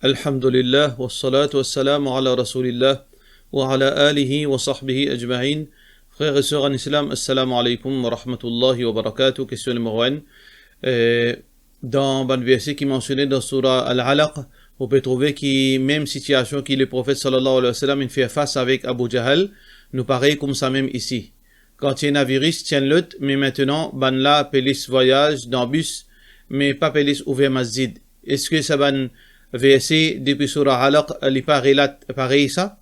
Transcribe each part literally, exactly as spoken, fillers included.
Alhamdulillah, wassalatu wassalamu ala Rasoulillah, wa ala alihi wa sahbihi ajmain. Frer e ser an Islam, assalamu alaykoum wa rahmatullahi wa barakatuh. Kestion nimero enn. Eh, dan bann verse ki mansione dan soura Al-Alaq, ou pe trouve ki mem sitiasion ki Leprofet sallallahu alayhi wa sallam inn fer fas avek Abu Jahal, nou parey koumsa mem isi. Kan ti ena viris, ti enn lot, me mintenan, bannla pe les vwayaz dan bis, me pa pe les ouver masjid. Eski sa bann verse depi soura Alaq, li pa relat parey sa?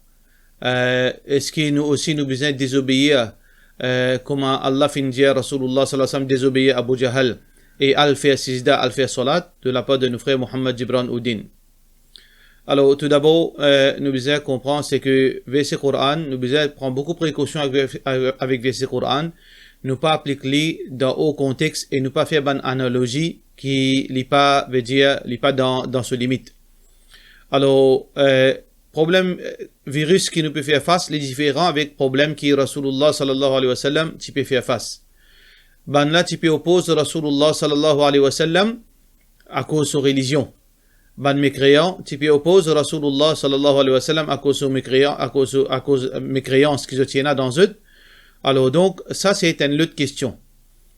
Eh, eski nou osi nou bizin dezobeir, eh, kouma Allah finn dir Rasoulillah sallallahu alayhi wa sallam dezobeir Abu Jahal e al fer sijda, al fer salat, de lapar de nou frer Mohammad Jibran Uddin? Alor, toudabor, eh, nou bizin konpran, se ke verse Koran, nou bizin pran boukou prekosion avek, avek verse Koran, nou pa aplik li dan or kontex e nou pa fer bann analozi ki li pa, vedir, li pa dan, dan so limit. Alor, eh, problem, eh, viris ki nou pe fer fas, li diferan avek problem ki Rasoulillah sallallahu alayhi wa sallam ti pe fer fas. Bannla ti pe opoz Rasoulillah sallallahu alayhi wa sallam akoz so relizion. Bann mekreyan ti pe opoz Rasoulillah sallallahu alayhi wa sallam akoz so mekreyan, akoz so, akoz, eh, mekreyans ki zot ti ena dan zot. Alor donk, sa se enn lot kestion.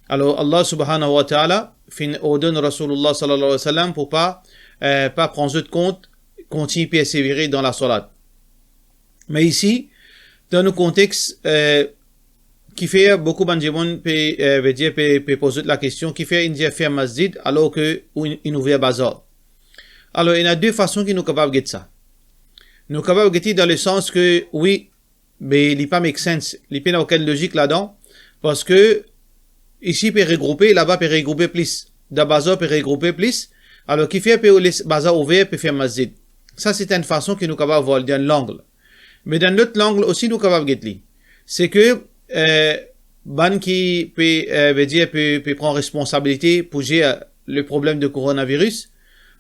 Alor, Allah subhanahu wa ta'ala finn ordonn Rasoulillah sallallahu alayhi wa sallam pou pa, eh, pa pran zot kont, kontign persevere dan lasalat. Me isi, dan nou kontex, eh, kifer boukou bann dimoun pe, eh, vedir pe, pe poz zot lakestion, kifer inn dir ferm masjid alor ke ou inn, inn ouver bazar? Alor, ena de fason ki nou kapav get sa. Nou kapav get li dan lesans ke, wi, me li pa make sense, li pena okenn lozik ladan, parski isi pe regroupe, laba pe regroupe plis, dan bazar pe regroupe plis, alor kifer pe les bazar ouver, pe ferm masjid? Sa se enn fason ki nou kapav vwar li dan lang. Me dan lot lang osi nou kapav get li. Se ke, eh, bann ki pe, eh, vedir pe, pe pran responsabilite pou zer le problem de koronaviris,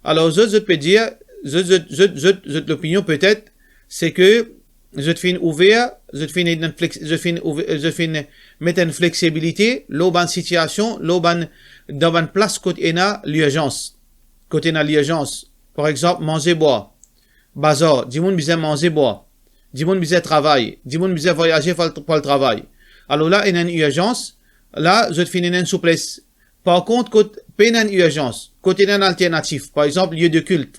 alor zot, zot pe dir, zot, zot, zot, zot, zot lopinion petet, se ke zot finn ouver, zot finn ena flex-, zot finn ouver, zot finn met enn fleksibilite lor bann sitiasion, lor bann, dan bann plas kot ena lirzans. Kot ena lirzans, par exanp, manze, bwar, bazar, dimoun bizin manze, bwar, dimoun bizin travay, dimoun bizin vwayaze pou al, pou al travay. Alor la, ena enn irzans, la, zot finn ena enn souples. Par kont, kot pena enn irzans, kot ena enn alternatif, par exanp, lie de kilt,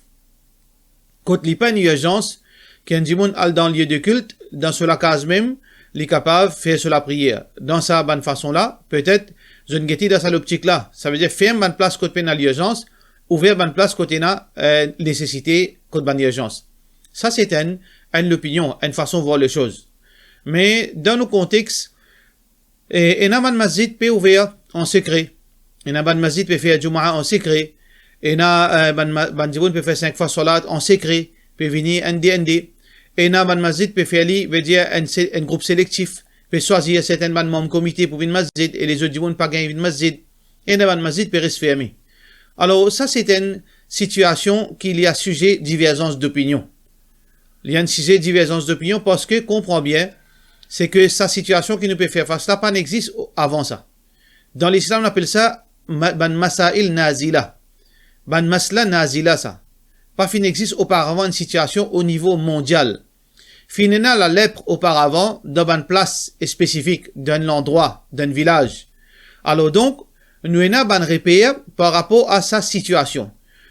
kot li pa enn irzans, ki enn dimoun al dan lie de kilt, dan so lakaz mem, li kapav fer so lapriyer. Dan sa bann fason la, petet, zot inn get li dan sa loptik la. Savedir ferm bann plas kot pena lirzans, ouver bann plas kot ena, eh, nesesite, kot bann irzans. Sa se enn, enn lopinion, enn fason vwar lesoz. Me dan nou kontex, e, ena bann masjid pe ouver an sekre. Ena bann masjid pe fer Jumaa an sekre. Ena, eh, bann ma-, bann dimoun pe fer sink fwa salat an sekre, pe vini enn de, enn de. Ena bann masjid pe fer li, vedir enn se-, enn group selektif, pe swazir sertin bann manm komite pou vinn masjid e lezot dimoun pa gagn vinn masjid. Ena bann masjid pe res ferme. Alor, sa se enn sitiasion ki li a size diverzans dopinion. Li enn size diverzans dopinion parski, konpran bien, se ke sa sitiasion ki nou pe fer fas la pa finn exis o-, avan sa. Dan Lislam, nou apel sa ma-, bann masail nazila. Bann masla nazila sa. Pa finn exis oparavan enn sitiasion o nivo mondial. Finn ena lalepr oparavan dan bann plas spesifik, dan enn landrwa, dan enn vilaz. Alor donk, nou ena bann reper par rapor a sa sitiasion.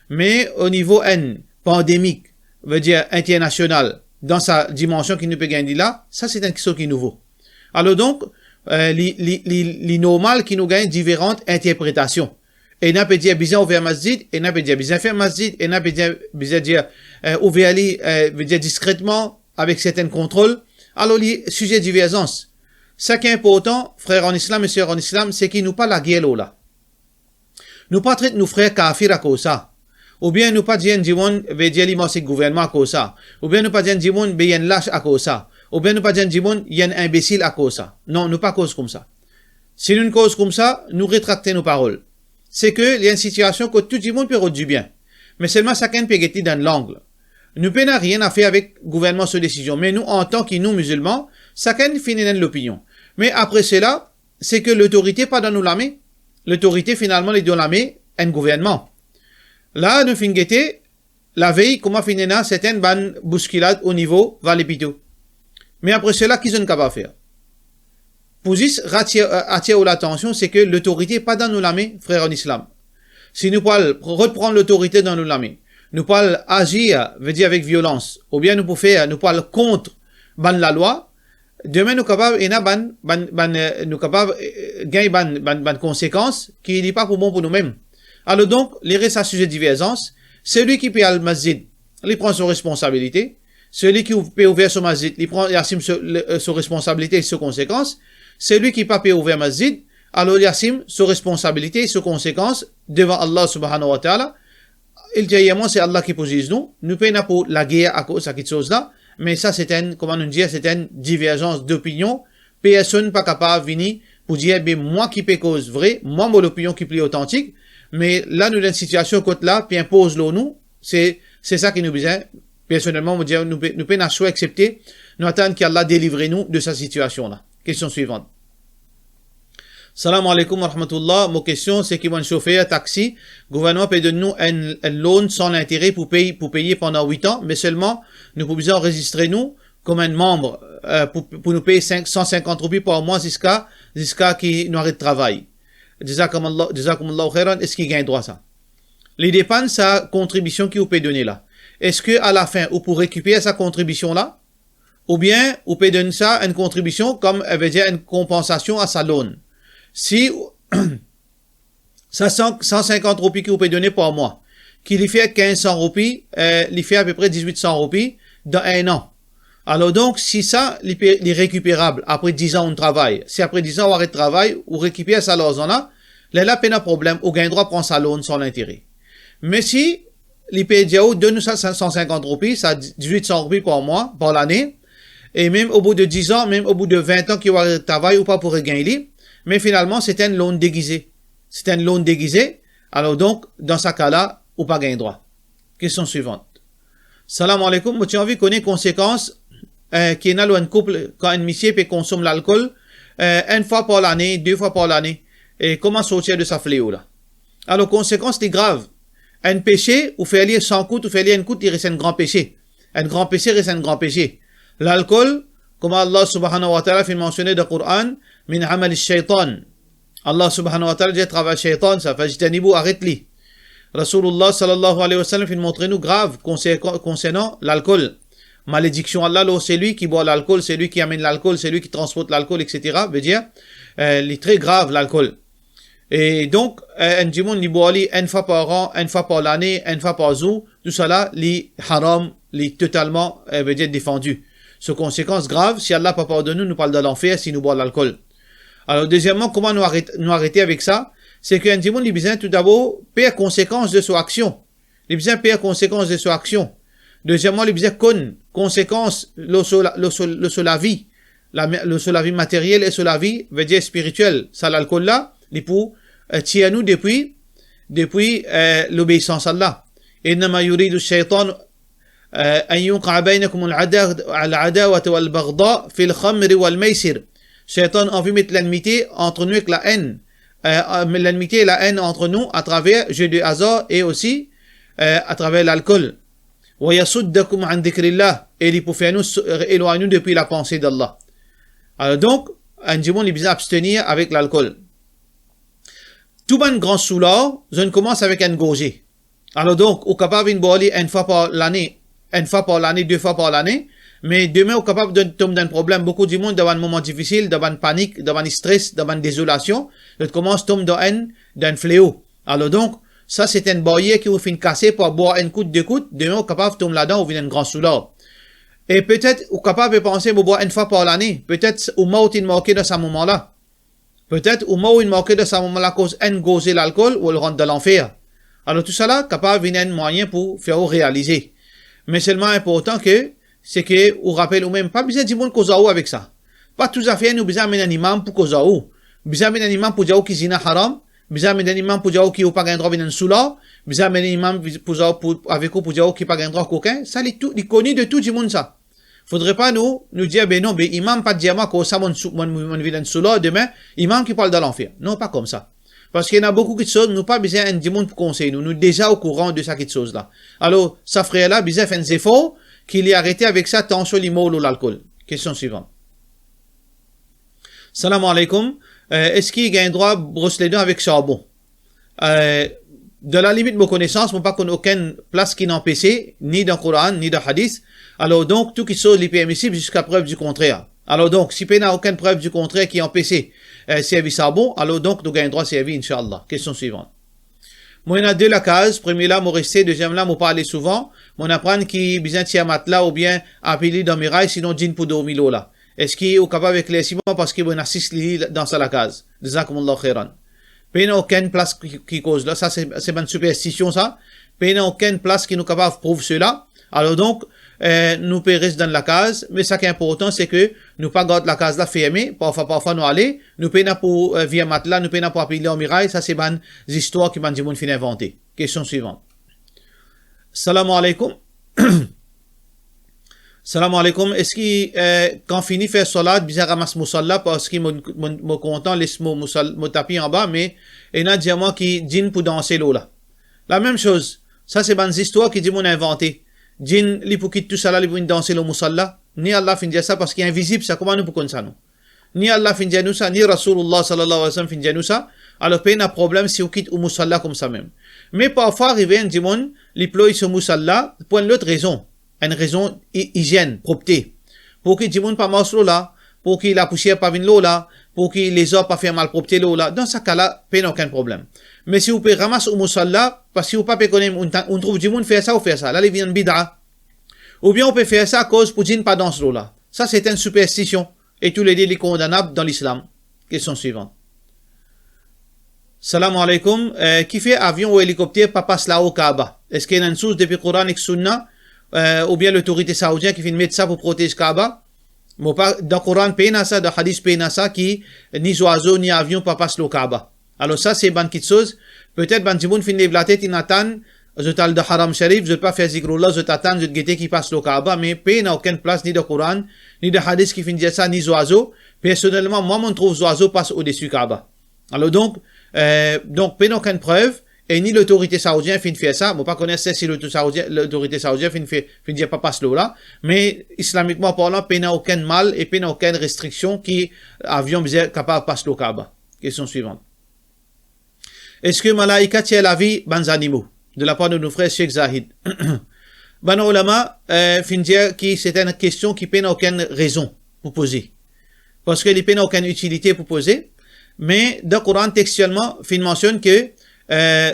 Me o nivo enn pandemik, vedir internasional, dan sa dimansion ki nou pe gagn li la, sa se enn kiksoz ki nouvo. Alor donk, eh, li, li, li, li normal ki nou gagn diferan interpretasion. Ena pe dir bizin ouver masjid, ena pe dir bizin ferm masjid, ena pe dir, bizin dir, eh, ouver li, eh, vedir diskretman, avek sertin kontrol. Alor li size diverzans. Seki inportan, frer an Islam e ser an Islam, se ki nou pa lager lor la. Nou pa tret nou frer kafir akoz sa. Oubien nou pa dir enn dimoun, vedir li mars ek gouvernman akoz sa. Oubien nou pa dir enn dimoun, be li enn las akoz sa. Oubien nou pa dir enn dimoun, li enn inbesil akoz sa. Non, nou pa koz koumsa. Si nou koz koumsa, nou retrakte nou parol. Se ke li enn sitiasion kot tou dimoun pe rod dibien. Me selman sakenn pe get li dan lang. Nou pena nanye a fer avek gouvernman so desizion. Me nou, antan ki nou mizilman, sakenn finn ena enn lopinion. Me apre sela, se ke lotorite pa dan nou lame. Lotorite, finalman, li dan lame enn gouvernman. La, nou finn gete, Lavey, kouma finn ena sertin bann bouskilad o nivo Vale Pito. Me apre sela, ki zot kapav fer? Pou zis atir, atir ou latansion, se ke lotorite pa dan nou lame, frer an islam. Si nou pou al reprann lotorite dan nou lame, nou pou al azir, vedir avek violans, oubien nou pou fer, nou pou al kont bann lalwa, demin nou kapav ena bann, bann, bann, eh, nou kapav, eh, gagn bann, bann, bann konsekans ki li pa pou bon pou noumem. Alor donk, li res sa size diverzans. Selwi ki pe al masjid, li pran so responsabilite. Selwi ki ou-, pe ouver so masjid, li pran, li asim so, le, eh, so responsabilite e so konsekans. Selwi ki pa pe ouver masjid, alor li asim so responsabilite e so konsekans devan Allah Subhanahu wa Ta'ala. Ilterierman, se Allah ki pou ziz nou. Nou pena pou lager akoz sa kiksoz la, me sa se enn, kouma nou dir, se enn diverzans dopinion. Personn pa kapav vini pou dir, "Be, mwa ki pe koz vre, mwa mo lopinion ki pli otantik." Me la, nou dan enn sitiasion kot la, pe inpoz lor nou, se, se sa ki nou bizin. Personelman, mo dir, nou pe, nou pena swa aksepte, nou atann ki Allah delivre nou de sa sitiasion la. Kestion swivant. Salam aleykoum wa rahmatullah. Mo kestion se ki bann sofer taxi, gouvernman pe donn nou enn, enn loan san lintere pou pey, pou peye pandan wit an, me selman nou pou bizin anrezistre nou kouma enn manm, eh, pou, pou nou pey sink, san sinkant roupi par mwa ziska, ziska ki nou aret travay. Jazakumullah, jazakumullahu khairan, eski gagn drwa sa? Li depann sa kontribision ki ou pe done la. Eski alafin ou pou rekiper sa kontribision la? Oubien ou pe donn sa enn kontribision kom, eh, vedir enn konpansasion a sa loan. Si sa san, san sinkant roupi ki ou pe done par mwa, ki li fer kinz san roupi, eh, li fer apepre dizwit san roupi dan enn an. Alor donk, si sa, li pe, li rekiperab apre diz an ou travay, si apre diz an ou aret travay, ou rekiper sa larzan la, lerla pena problem, ou gagn drwa pran sa loan san lintere. Me si li pe dir ou, donn nou sa san sinkant roupi, sa dizwit san roupi par mwa, par lane, e mem obout de diz an, mem obout de vin an ki ou aret travay, ou pa pou regagn li, me finalman, se enn loan degize. Se enn loan degize, alor donk, dan sa ka la, ou pa gagn drwa. Kestion swivant. Salam aleykoum, mo ti anvi kone konsekans, eh, ki ena lor enn koup kan enn misie pe konsom lalkol, eh, enn fwa par lane, de fwa par lane, e kouma sortir de sa fleo la. Alor, konsekans li grav. Enn pese, ou fer li san kout, ou fer li enn kout, li res enn gran pese. Enn gran pese res enn gran pese. Lalkol, kouma Allah Subhanahu wa Ta'ala finn mansione dan Koran, "Min amali shaytan." Allah Subhanahu wa Ta'ala dir travay shaytan sa, fajtanibu, aret li. Rasoulullah sallallahu alayhi wa sallam finn montre nou grav konser-, konsernan lalkol. Malediksion Allah lor selwi ki bwar lalkol, selwi ki amenn lalkol, selwi ki transport lalkol, et cetera. Vedir, eh, li tre grav, lalkol. E donk, eh, enn dimoun, li bwar li enn fwa par an, enn fwa par lane, enn fwa par zour, tousala, li haram, li totalman, eh, vedir defandi. So konsekans grav, si Allah pa pardonn nou, nou pou al dan lanfer si nou bwar lalkol. Alor, dezieman, kouma nou aret-, nou arete avek sa? Se ki enn dimoun, li bizin toudabor per konsekans de so aksion. Li bizin per konsekans de so aksion. Dezieman, li bizin konn konsekans lor so la-, lor so, lor so lavi, la, lor so lavi materyel e so lavi, vedir spiritiel. Sa lalkol la, li pou, eh, tir nou depi, depi, eh, lobeisans Allah. Innama yuridu shaytan, eh, an yuqia baynakum al-ada-, al-adawata wal-baghda fil khamri wal-maysir. Shaytan anvi met lennmite ant nou ek laenn. Eh, met lennmite e laenn ant nou atraver jeu de hasard e osi, eh, atraver lalkol. Wa yasuddakum an dhikrillah, e li pou fer nou so-, elwagn nou depi lapanse d'Allah. Alor donk, enn dimoun li bizin abstenir avek lalkol. Tou bann gran soular, zot inn koumans avek enn gorze. Alor donk, ou kapav vinn bwar li enn fwa par lane, enn fwa par lane, de fwa par lane, me demin ou kapav donn, tom dan problem. Boukou dimoun dan bann moman difisil, dan bann panik, dan bann stres, dan bann dezolasion, zot koumans tom dan enn, dan enn fleo. Alor donk, sa se enn baryer ki ou finn kase par bwar enn kout, de kout, demin ou kapav tom ladan, ou vinn enn gran soular. E petet ou kapav pe panse, mo bwar enn fwa par lane, petet ou mor inn marke dan sa moman la. Petet ou mor inn marke dan sa moman la akoz enn gorze lalkol, ou al rant dan lanfer. Alor tousala kapav vinn enn mwayin pou fer ou realize. Me selman inportan ke, se ke ou rapel oumem, pa bizin dimoun koz ar ou avek sa. Pa tou zafer nou bizin amenn enn imam pou koz ar ou. Bizin amenn enn imam pou dir ou ki zina haram, bizin amenn enn imam pou dir ou ki ou pa gagn drwa vinn enn soular, bizin amenn enn imam pou dir ou, pou, avek ou pou dir ou ki pa gagn drwa kokin. Sa li tou, li koni de tou dimoun sa. Fodre pa nou, nou dir, "Be non, be imam pa dir mwa koumsa, mo sou-, mo, mo, mo vinn enn soular, demin, imam ki pou al dan lanfer." Non, pa koumsa. Parski ena boukou kiksoz nou pa bizin enn dimoun pou konsey nou, nou deza okouran de sa kiksoz la. Alor, sa frer la bizin fer enn zefor ki li arete avek sa, tansion li mor lor lalkol. Kestion swivan. Salam aleykoum. Eh, eski gagn drwa bros ledan avek sarbon? Eh, dan lalimit mo konesans, mo pa konn okenn plas ki anpese, ni dan Koran, ni dan Hadis. Alor donk, tou kiksoz li permisib ziska prev di kontrer. Alor donk, si pena okenn prev di kontrer ki anpese, eh, servi sarbon, alor donk nou gagn drwa servi, inshallah. Kestion swivan. Mo ena de lakaz, premie la mo reste, deziem la mo pa ale souvan. Mo'nn aprann ki bizin tir matla oubien apiy li dan miray, sinon djinn pou dormi lor la. Eski ou kapav eklersi mwa, parski mo ena sis lili dan sa lakaz? Jazakumullah khairan. Pena okenn plas ki, ki koz la, sa se, se bann siperstision sa. Pena okenn plas ki nou kapav prouv sela. Alor donk, eh, nou pe res dan lakaz, me sa ki inportan se ke nou pa gard lakaz la ferme, parfwa, parfwa nou ale, nou pena pou, eh, vir matla, nou pena pou apiy li an miray, sa se bann zistwar ki bann dimoun finn invante. Kestion swivan. Salam aleykoum. Salam aleykoum. Eski, eh, kan fini fer salat, bizin ramas mousala, parski mo, mo, mo kontan les mo mousal-, mo tapi anba, me ena dir mwa ki djinn pou danse lor la. Lamem soz, sa se bann zistwar ki dimoun invante. Djinn, li pou kit tousala, li pou vinn danse lor mousala. Ni Allah finn dir sa, parski invizib sa, kouma nou pou konn sa nou? Ni Allah finn dir nou sa, ni Rasoulullah sallallahu alayhi wa sallam finn dir nou sa, alor pena problem si ou kit ou mousala koumsa mem. Me parfwa arive enn dimoun, li ploy so mousala pou enn lot rezon, enn rezon i-, izienn, propte. Pou ki dimoun pa mars lor la, pou ki lapousier pa vinn lor la, pou ki lezarb pa fer malpropte lor la, dan sa ka la, pena okenn problem. Me si ou pe ramas ou mousala, parski ou pa pe kone, ou ta-, ou trouv dimoun fer sa, ou fer sa, la li vinn bida. Oubien ou pe fer sa akoz pou djinn pa dans lor la. Sa se enn siperstision. E toulede li kondanab dan Lislam. Kestion swivan. Salam aleykoum. Eh, kifer avion ou elikopter pa pas lao Kaaba? Eski ena enn sours depi Koran ek Sunna, eh, oubien lotorite saoudien ki finn met sa pou protez Kaaba? Mo pa, dan Koran pena sa, dan Hadis pena sa ki ni zwazo ni avion pa pas lor Kaaba. Alor sa se bann kiksoz, petet bann dimoun finn lev latet, inn atann, zot al dan Haram Sharif, zot pa fer zikrullah, zot atann, zot gete ki pas lor Kaaba, me pena okenn plas ni dan Koran, ni dan Hadis ki finn dir sa, ni zwazo. Personelman, mwa, mo'nn trouv zwazo pas odesi Kaaba. Alor donk, eh, donk, pena okenn prev, e ni lotorite saoudien finn fer sa, mo pa kone si loto-, saoudien, lotorite saoudien finn fer, finn dir pa pas lor la, me islamikman parlan, pena okenn mal e pena okenn restriksion ki avion bizin kapav pas lor Kaaba. Kestion swivan. Eski malaika tir lavi bann zanimo? De lapar de nou frer Sheikh Zahid. Bann oulama, eh, finn dir ki se enn kestion ki pena okenn rezon pou poze. Parski li pena okenn itilite pou poze. Me dan Koran, textielman, finn mansionn ke, eh,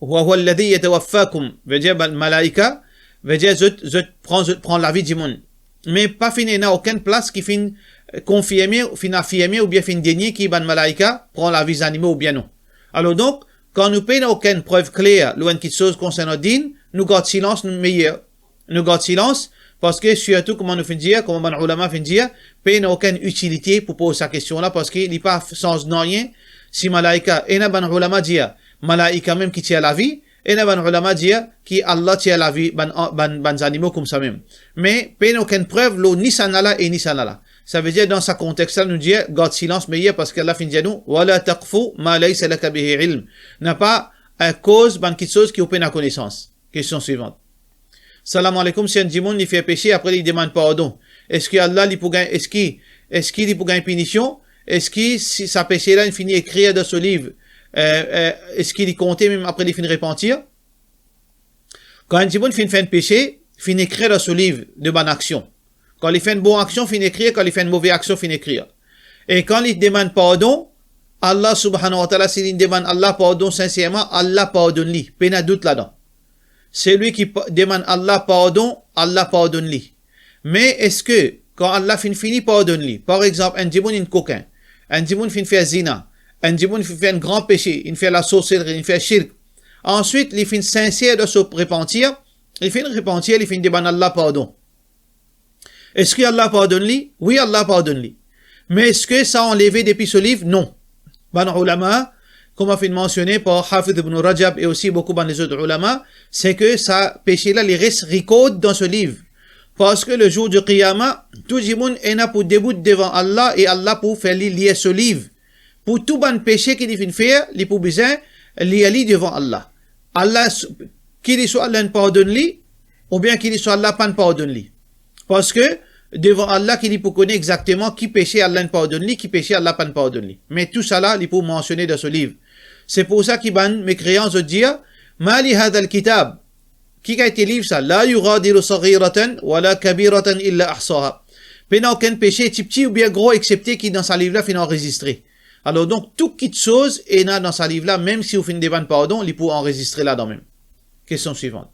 "Wa huwa alladhi yatawaffakum", vedir bann malaika, vedir zot, zot pran, zot pran lavi dimoun. Me pa finn ena okenn plas ki finn, eh, konfirme, finn afirme oubien finn denie ki bann malaika pran lavi zanimo oubien non. Alor donk, kan nou pena okenn prev kler lor enn kiksoz konsernan din, nou gard silans, nou meyer. Nou gard silans, parski sirtou, kouma nou finn dir, kouma bann oulama finn dir, pena okenn itilite pou poz sa kestion la, parski li pa f-, sanz nanye si malaika, ena bann oulama dir, malaika mem ki tir lavi, ena bann oulama dir ki Allah tir lavi bann, bann, bann zanimo koumsa mem. Me pena okenn prev lor ni sannla e ni sannla. Savedir, dan sa kontex la, nou dir, gard silans meyer, parski Allah finn dir nou, "Wa la taqfu ma laysa laka bihi ilm." Napa, eh, koz bann kiksoz ki ou pena konesans. Kestion swivan. Salam aleykoum, si enn dimoun li fer pese, apre li demann pardon, eski Allah li pou gagn, eski, eski li pou gagn pinision? Eski si sa pese la inn fini ekrir dan so liv, eh, eh, eski li konte mem apre li finn repantir? Kan enn dimoun finn fer enn pese, finn ekrir dan so liv de bann aksion. Kan li fer enn bon aksion, finn ekrir, kan li fer enn move aksion, finn ekrir. E kan li demann pardon, Allah subhanahu wa ta'ala, si li demann Allah pardon sinserman, Allah pardonn li, pena dout ladan. Selwi ki pa-, demann Allah pardon, Allah pardonn li. Me eski, kan Allah finn fini pardonn li, par exanp, enn dimoun inn kokin, enn dimoun finn fer zina, enn dimoun finn fer enn gran pese, inn fer lasorselri, inn fer shirk, answit li finn sinser dan so repantir, li finn repantir, li finn demann Allah pardon. Eski Allah pardonn li? Wi, Allah pardonn li. Me eski sa anleve depi so liv? Non. Bann oulama, kouma finn mansione par Hafiz Ibn Rajab e osi boukou bann lezot oulama, se ke sa pese la, li res rikord dan so liv. Parski le zour di Qiyama, tou dimoun ena pou debout devan Allah e Allah pou fer li lir so liv. Pou tou bann pese ki li finn fer, li pou bizin lir li devan Allah. Allah, s-, ki li swa Allah inn pardonn li, oubien ki li swa Allah pa'nn pardonn li. Parski devan Allah ki li pou kone exakteman ki pese Allah inn pardonn li, ki pese Allah pa'nn pardonn li. Me tousala, li pou mansione dan so liv. Se pou sa ki bann mekreyan, zot dir, "Ma li hadhal kitab?" Ki kalite liv sa? "La yughadiru saghiratan wala kabiratan illa ahsaha." Pena okenn pese, tipti oubien gro, exsepte ki dan sa liv la finn anrezistre. Alor donk, tou kitsoz ena dan sa liv la, mem si ou finn demann pardon, li pou anrezistre ladan mem. Kestion swivan.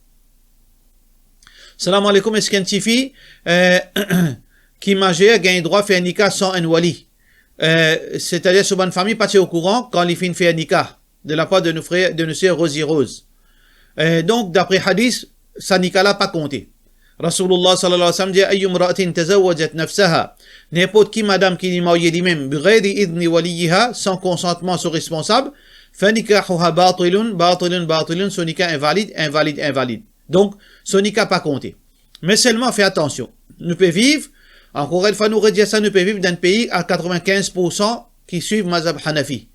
Salam aleykoum, eski enn tifi, eh, ki mazer gagn drwa fer nika san enn wali? Eh, setadir so bann fami pa ti okouran kan li finn fer nika, de lapar de nou frer, de nou ser Rosie Rose. Eh, donk, dapre hadis, sa nika la pa konte. Rasoulillah sallallahu alayhi wa sallam dir, "Ayyu imra'atin tazawwajat nafsaha", ninport ki madam ki li marye limem, "bighayri idni waliyyiha", san konsantman so responsab, "fa nikahuha batilun, batilun, batilun", so nika invalid, invalid, invalid. Donk, so nika pa konte. Me selman, fer atansion. Nou pe viv, ankor enn fwa, nou redir sa, nou pe viv dan enn pei a katrevinkinz poursan ki swiv mazhab Hanafi.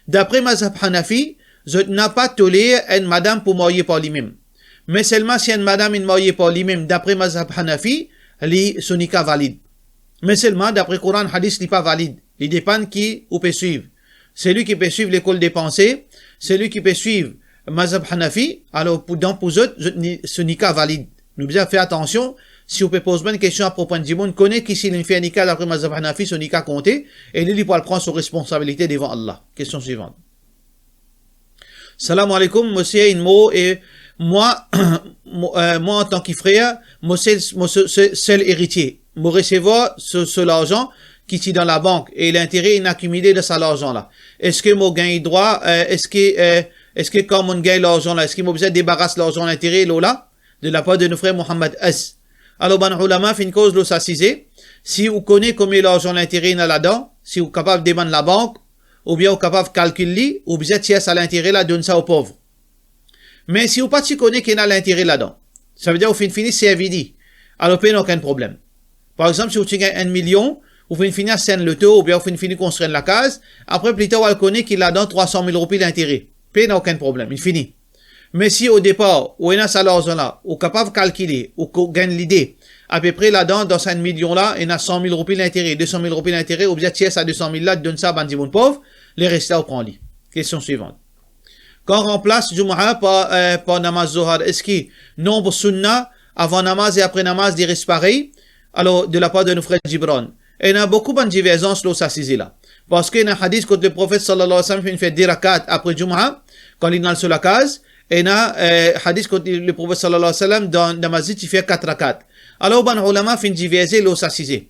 Dapre mazhab Hanafi, zot napa toler enn madam pou marye par limem. Me selman si enn madam inn marye par limem, dapre mazhab Hanafi, li, so nika valid. Me selman, dapre Koran, hadis, li pa valid. Li depann ki ou pe swiv. Selwi ki pe swiv lekol de panse, selwi ki pe swiv mazhab Hanafi, alor pou, dan pou zot, zot ni, so nika valid. Nou bizin fer atansion, si ou pe poz mwa enn kestion apropo enn dimoun, kone ki si li fer nika dapre mazhab Hanafi, so nika konte, e li, li pou al pran so responsabilite devan Allah. Kestion swivan. Salam aleykoum, mo ser inn mor e mwa, mo, eh, mwa antan ki frer, mo sel, mo se, se, sel eritie. Mo resevwar so, so larzan ki ti dan labank e lintere inn akimile dan sa larzan la. Eski mo gagn drwa, eh, eski, eh, eski kan mo gagn larzan la, eski mo bizin debaras larzan lintere lor la? De lapar de nou frer Mohammad S. Alor, bann oulama finn koz lor sa size. Si ou kone konbien larzan lintere ena ladan, si ou kapav demann labank, oubien ou kapav kalkil li, ou bizin tir sa lintere la, donn sa o pov. Me si ou pa ti kone ki ena lintere ladan, savedir ou finn fini servi li, alor pena okenn problem. Par exanp, si ou ti gagn enn milion, ou finn fini aste enn loto, oubien ou finn fini konstrir enn lakaz, apre pli tar ou al kone ki ladan trwa san mil roupi lintere, pena okenn problem, li fini. Me si o depar, ou ena sa larzan la, ou kapav kalkile, ou ko-, gagn lide, apepre ladan, dan sa enn milion la, ena san mil roupi lintere, de san mil roupi lintere, ou bizin tir sa de san mil la, donn sa bann dimoun pov, lereste ou pran li. Kestion swivan. Kan ranplas Jum'a par, eh, par namaz Zohar, eski nonb sunna avan namaz e apre namaz li res parey? Alor, de lapar de nou frer Gibran. Ena boukou bann diverzans lor sa size la. Parski ena hadis kot Leprofet sallallahu alayhi wa sallam finn fer de rakat apre Jum'a, kan li al so lakaz, ena, eh, hadis kot Leprofet sallallahu alayhi wa sallam dan, dan masjid ti fer kat rakat. Alor, bann oulama finn diverze lor sa size.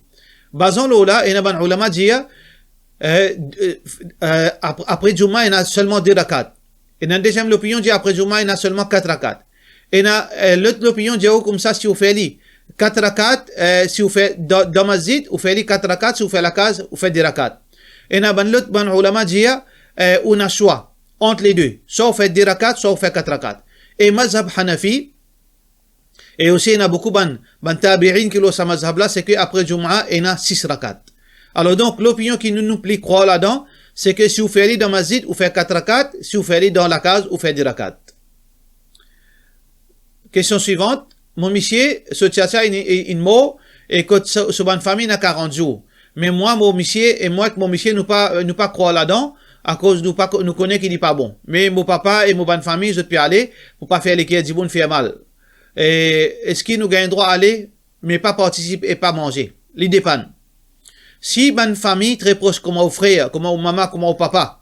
Bazan lor la, ena bann oulama dir, eh, eh, eh, ap-, apre Jum'a, ena selman de rakat. Ena enn deziem lopinion dir apre Jum'a, ena selman kat rakat. Ena, eh, lot lopinion dir ou koumsa, si ou fer li kat rakat, eh, si ou fer dan, dan masjid, ou fer li kat rakat, si ou fer lakaz, ou fer de rakat. Ena bann lot, bann oulama dir, eh, ou ena swa ant le de, swa ou fer de rakat, swa ou fer kat rakat. E mazhab Hanafi, e osi ena boukou bann, bann tabi'in ki lor sa mazhab la, se ki apre Jum'a ena sis rakat. Alor donk, lopinion ki nou, nou pli krwar ladan, se ki si ou fer li dan masjid, ou fer kat rakat, si ou fer li dan lakaz, ou fer de rakat. Kestion swivan, mo misie, so tiatia inn, inn, inn mor, e kot so, so bann fami ena karant zour. Me mwa, mo misie, e mwa ek mo misie, nou pa, nou pa krwar ladan, akoz nou pa ko-, nou kone ki li pa bon. Me mo papa e mo bann fami, zot pe ale, pou pa fer leker dimoun fer mal. E eski nou gagn drwa ale, me pa partisip e pa manze? Li depann. Si bann fami tre pros, kouma ou frer, kouma ou mama, kouma ou papa,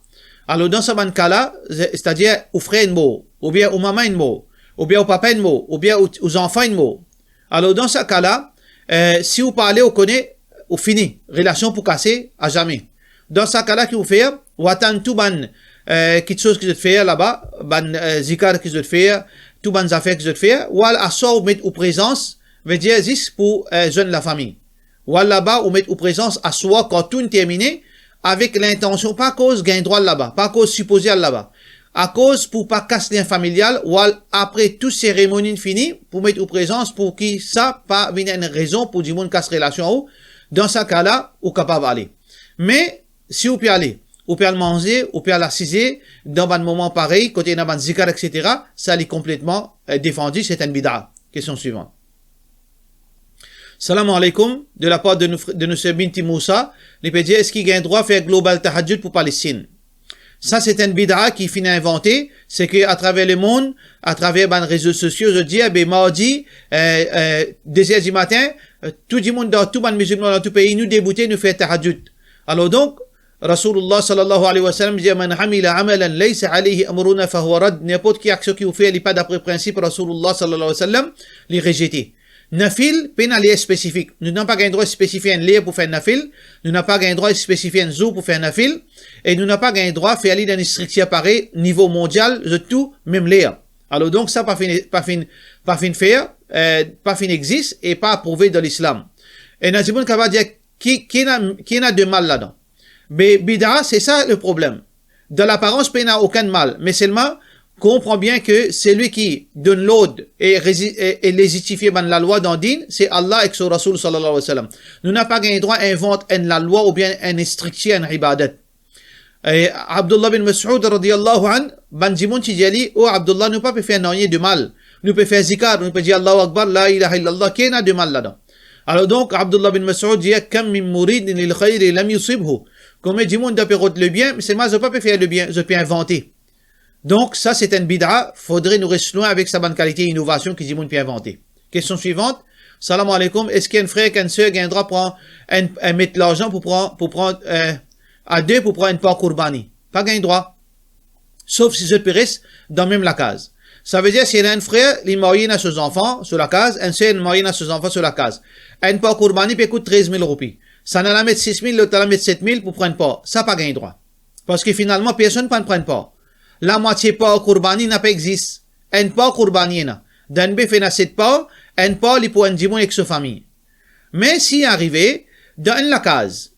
alor dan sa bann ka la, se, setadir ou frer inn mor, oubien ou mama inn mor, oubien ou papa inn mor, oubien ou, ou zanfan inn mor, alor dan sa ka la, eh, si ou pa ale, ou kone, ou fini, relasion pou kase azame. Dan sa ka la, ki ou fer? Ou atann tou bann, eh, kitsoz ki zot fer laba, bann, eh, zikar ki zot fer, tou bann zafer ki zot fer, ou al aswar, ou met ou prezans, vedir zis pou, eh, zwenn lafami. Ou al laba, ou met ou prezans aswar kan tou inn termine, avek lintansion, pa akoz gagn drwa al laba, pa akoz sipoze al laba, akoz pou pa kas lien familial, ou al apre tou seremoni inn fini, pou met ou prezans, pou ki sa pa vinn enn rezon pou dimoun kas relasion ou, dan sa ka la, ou kapav ale. Me si ou pe ale, ou pe al manze, ou pe al asize dan bann moman parey, kot ena bann zikar, et cetera, sa li konpletman, eh, defandi, se enn bida. Kestion swivan. Salam alaikum, de la part de nou fr-, de nou ser Binti Moussa, li pe dir, eski gagn drwa fer global tahajjud pou Palestinn? Sa, se enn bida ki finn invante, se ke atraver lemond, atraver bann rezo sosio, zot dir, be, mardi, eh, eh, de zer di matin, eh, tou dimoun dan tou bann mizilman dan tou pei, nou deboute, nou fer tahajjud. Alor donk, Rasoulillah sallallahu alayhi wa sallam dir, "Man amila amalan laysa alayhi amruna fahuwa radd." Ninport ki aksion ki ou fer, li pa dapre prinsip Rasoulillah sallallahu alayhi wa sallam, li rezete. Nafil pena ler spesifik. Nou napa gagn drwa spesifie enn ler pou fer nafil, nou napa gagn drwa spesifie enn zour pou fer nafil, e nou napa gagn drwa fer li dan enn striktir parey, nivo mondial, zot tou mem ler. Alor donk sa pa finn, pa finn, pa finn fer, eh, pa finn existe e pa aprouve dan Lislam. Ena dimoun kapav dir, ki, ki ena, ki ena de mal ladan? Be, bida, se sa le problem. Dan laparans, pena okenn mal, me selman, konpran bien ke selwi ki donn lord e rezi-, e, e lezitifie bann lalwa dan din, se Allah ek so Rasoul sallallahu alayhi wa sallam. Nou napa gagn drwa invant enn lalwa oubien enn striktir, enn ibadat. E Abdullah bin Mas'ud radiyallahu anhu, bann dimoun ti dir li, "O Abdullah, nou pa pe fer nanye de mal. Nou pe fer zikar, nou pe dir Allahu Akbar, la ilaha illallah, ki ena de mal ladan?" Alor donk, Abdullah bin Mas'ud dir, "Kam min muridin lil khayri lam yusibhu." Konbien dimoun dan pe rod lebien, me selman zot pa pe fer lebien, zot pe invante. Donk, sa se enn bida, fodre nou res lwin avek sa bann kalite inovasion ki dimoun pe invante. Kestion swivan, salam alaikum, eski enn frer ek enn ser gagn drwa pran enn, enn met larzan pou pran, pou pran, eh, a de pou pran enn par kourbani? Pa gagn drwa. Sof si zot pe res dan mem lakaz. Savedir, si ena enn frer, li marye, ena so zanfan, so lakaz, enn ser, li marye, ena so zanfan, so lakaz. Enn par kourbani pe kout trez mil roupi. Sannla met sis mil, lot la met set mil pou pran enn par. Sa pa gagn drwa. Parski finalman, personn pa pran par. Lamwatie par kourbani napa existe. Enn par kourbani ena. Dan enn bef ena set par, enn par li pou enn dimoun ek so fami. Me si arive, dan enn lakaz,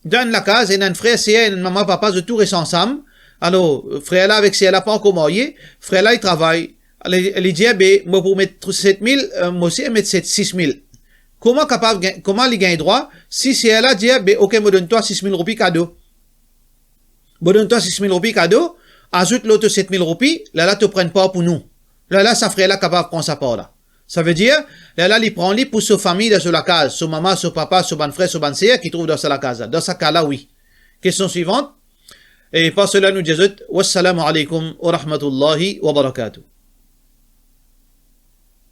dan enn lakaz, ena enn frer, ser, enn mama, papa, zot tou res ansam. Alor, frer la avek ser la pa ankor marye, frer la, li travay. Li, li dir, "Be, mo pou met set mil, eh, mo osi met set, sis mil." Kouma kapav gagn, kouma li gagn drwa, si ser la dir, "Be, ok, mo donn twa sis mil roupi kado." Mo donn twa sis mil roupi kado, azout lor to set mil roupi, lerla to pran par pou nou. Lerla sa frer la kapav pran sa par la. Savedir, lerla li pran li pou so fami dan so lakaz, so mama, so papa, so bann frer, so bann ser ki trouv dan sa lakaz la. Dan sa ka la, wi. Kestion swivan. E par sela, nou dir zot, wassalamu alaikum wa rahmatullahi wa barakatuh.